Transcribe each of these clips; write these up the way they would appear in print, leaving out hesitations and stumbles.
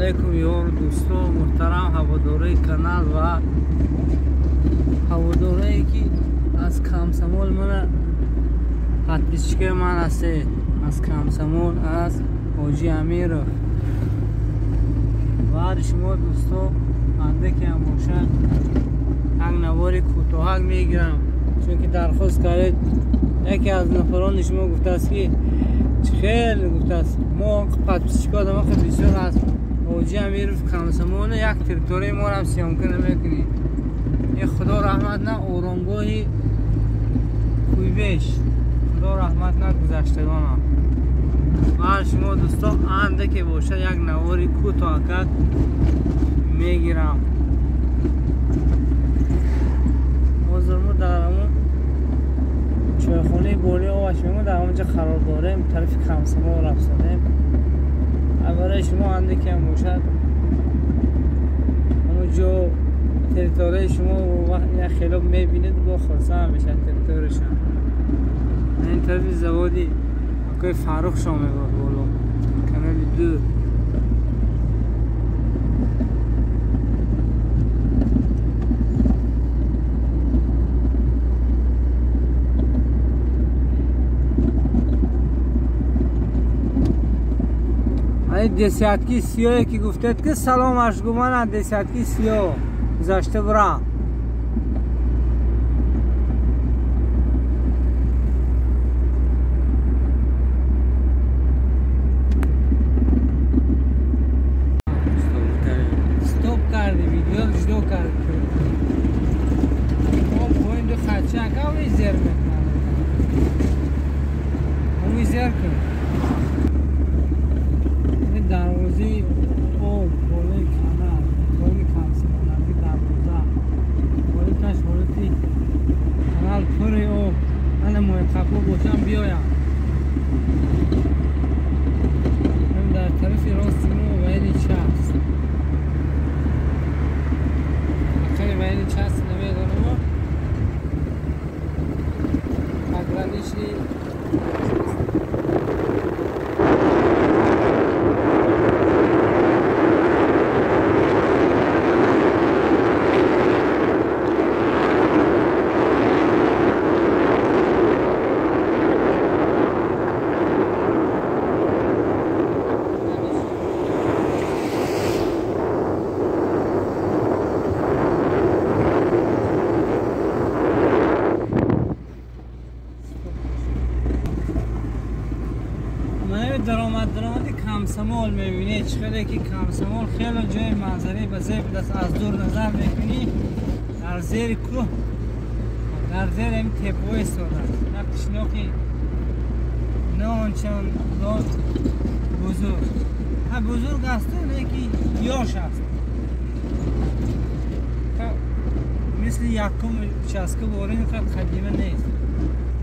Алейкум ёр дӯсто муҳтарам ҳаводораи канал ва ҳаводорае ки аз Комсомол мана подписчикаи ман ҳастед, аз Комсомол, аз Ҳоҷи Амиров. Баъди шумо дӯсто андаке ҳам бошад як навори кӯтоҳак мегирам, чунки дархост кардед. Яке аз нафарони шумо гуфтааст ки хеле гуфтааст мо подписчика одама хеле бисёр аз Ҳоҷи Амиров Комсомол як территорияи моро съёмка намекунӣ. Ин худо раҳмат на оромгоҳи Куйбеш, худо раҳмат на гузаштагонам. Баъд шумо дӯсто андаке бошад як навори кӯтоҳакак мегирам. Ҳозир мо дар ҳамон чойхонаи болои оваш мемо дар ҳамонҷо қарор дорем, тарафи Комсомол рафтодем. Барои шумо андаке ҳам бошад ҳамонҷо территорияи шумо як хело мебинед, бо хурсанд мешавад территорияшам. Ин тарафи заводи акои Фаррух шо мебод боло, канали 2. Десятки сиёе ки гуфтед ки саломаш гумана десятки сиё гузашта бурам. Стоп карди, видео ҷудо карди. Об поин ду хатча ака зер мекунад. Ҳамин зер кун. Дарвозаи об болои канал, поини Комсомол дарвоза, ҳолаташ ҳолати канал пури об. Ана моҳиқапҳо бошам биёям. Дар тарафи рости мо вайни част, ақали вайни част намедонам, пограничный. Даромади Комсомол мебинед чӣ хеле ки Комсомол хеле ҷои манзараи ба зеб аст. Аз дур назар мекунӣ дар зери кӯҳ, дар зери ҳамин теппаҳо истодааст як қишлоқи на ончандон бузург, бузург асту леки ёш аст, мисли якум участка ворин қадима нест.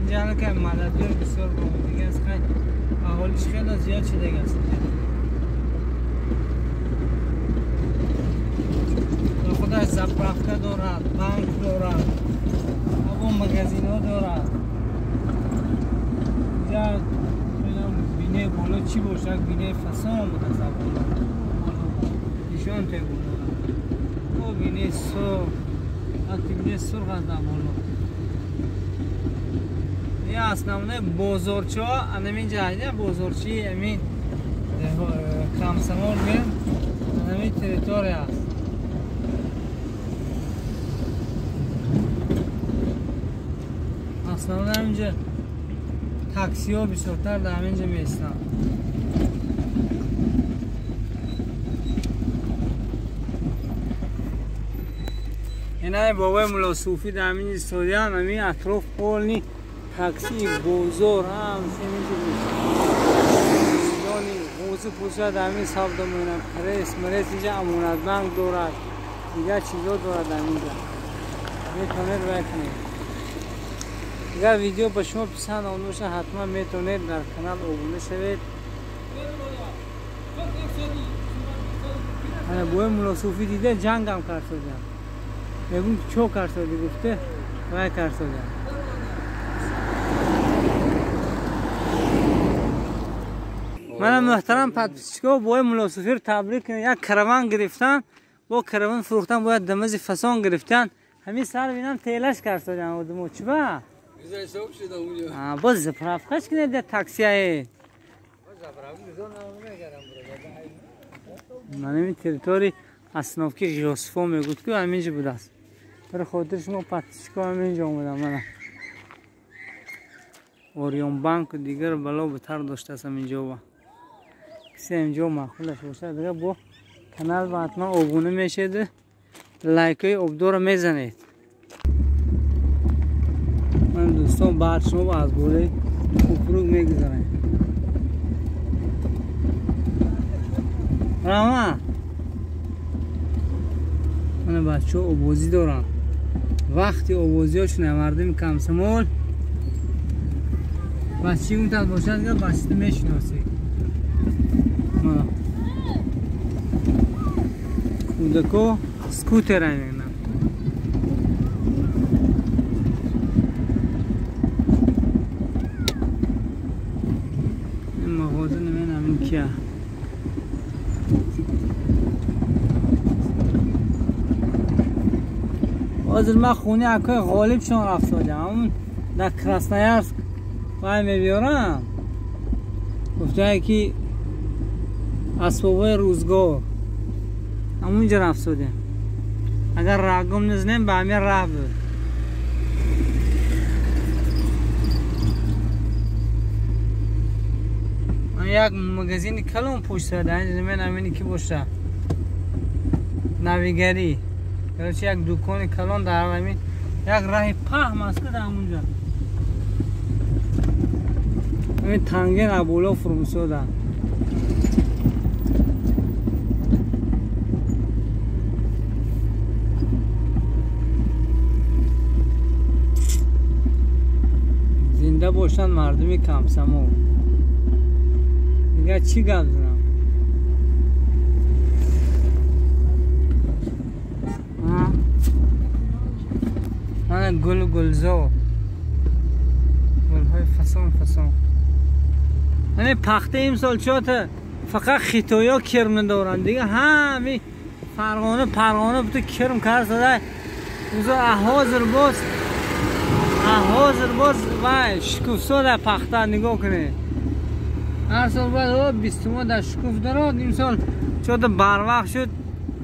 Инҷа аллакай маладёр бисёр бомадига аст, аҳолиш хеле зиёд шудага аст. Худаш заправка дорад, банк дорад, або магазинҳо дорад. Инҷа бинаи боло чӣ бошад? Бинаи фасон будааст, боло нишон те боло. О бинаи сурх, акти бинаи сурх аст дар боло. Ин основной бозорчаҳо анамин ҷа бозорчии амин Комсомол гӯем, анамин территория аст. Основной ҳаминҷа таксиҳо бисёртар дар ҳаминҷа меистанд. Инаи бобои Мулло Суфӣ дар ҳамин истодиан, ҳамин атроф полни такси, бозор ҳам ғӯзу пӯшад, ҳамин савдо мекунад. Пресс мрес инҷа Амонатбанк дорад, дигар чизо дорад. Ҳаминҷа метавонед вай кунед. Агар видео ба шумо писанд омада бошад, ҳатман метавонед дар канал обуна шавед. Бобои Мулло Суфӣ дида ҷангам кард содиам, мегӯм чо кард соди, гуфте вай кард содиам. Мана муҳтарам подписчикҳо, бояд Муллосуфиро табрик кунед. Як караван гирифтан, бо караван фурӯхтан, бояд дамази фасон гирифтан. Ҳамин сар бинам телаш кард содан одамо. Чиба? Боз заправкаш кунед таксияе. Ман ҳамин территории остановки Ғиёсфо мегӯд, ки ҳаминҷо будааст. Барои хотири шумо подписчикҳо ҳаминҷо омадам. Мана Ориёнбанку дигар бало бутар доштааст ҳаминҷо. Кисе инҷо маъқулаш бошад, дигар бо канал ба ҳатман обуна мешед, лайкҳои обдорро мезанед. Ман дӯстон баъд шумо аз болои купрук мегузарем. Рама мана бачаҳо обозӣ доранд. Вақти обозиҳошона мардуми Комсомол ва чӣ гумтад бошад, дигар бачата мешиносед. Кӯдако скутера мегӯянд. Ин мағоза намедонам ин кия. Ҳозир ман хонаи акои Ғолибшон рафтодам. Ҳамун дар Красноярск вай мебиёрам. Гуфтае ки асбобҳои рӯзгор ҳамунҷо рафтодем. Агар раҳгум низанем, ба ҳамин раҳ буд. Ман як магазини калон пушт зада, намедонам ини ки боша. Навигарӣ. Короче, як дукони калон дар ҳамин як раҳи паҳм аст, ки дар ҳамунҷо. Ҳамин танген аболо фурмусода. Зинда бошанд мардуми Комсомол. Дигар чӣ гап занам? Мана гулу гулзор, гулҳои фасон фасон. Ҳамин пахта имсол чота фақат хитоё кирм надоранд. Дига ҳами Фарғона Парғона буту кирм кард зада. Ҳозир боз вай шукуфсода пахта, нигоҳ кунед. Ҳар сол бояд 20 моҳ дар шукуф дарод. Имсол чота барвақт шуд.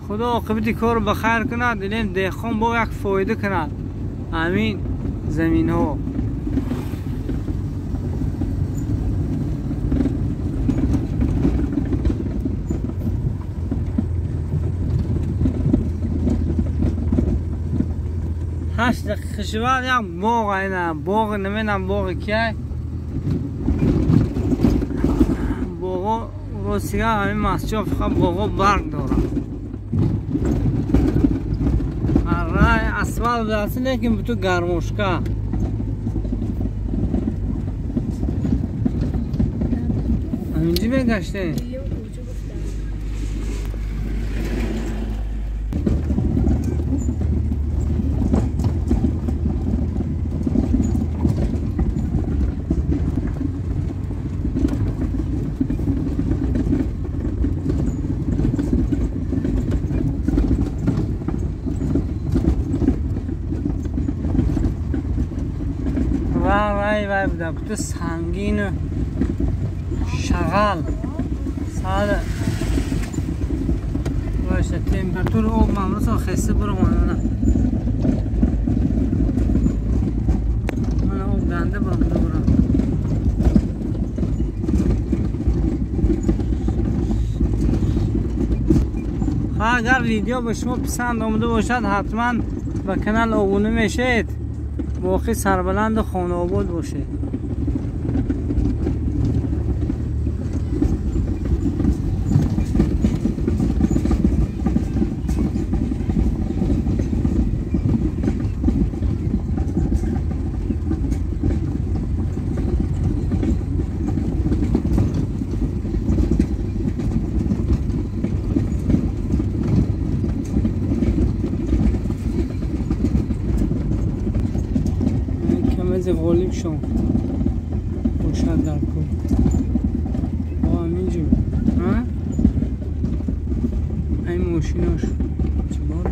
Худо оқибати корро ба хайр кунад, илем деҳқон бо як фоида кунад ҳамин заминҳо. 8 дақиқа шавад, як боғ, айна боғ, намедонам боғи кияй. Боғо ростига ҳамин масҷидҳо фақат боғо барг дорад. Рай асфалт будааст, лекин буту гармошка. Ҳаминҷи мегаштем. Вай вай буда, буту сангину шағал. Сал боша температура об мамруса хеса бурғонана. Мана об ганда буромда бурам. Агар видео ба шумо писанд омада бошад, ҳатман ба канал обуна мешавед. Боқӣ сарбаланду хонаобод бошед. Ғолибшон бошад дар кор. Бо ҳамин Ҳамин мошинош чӣ бор.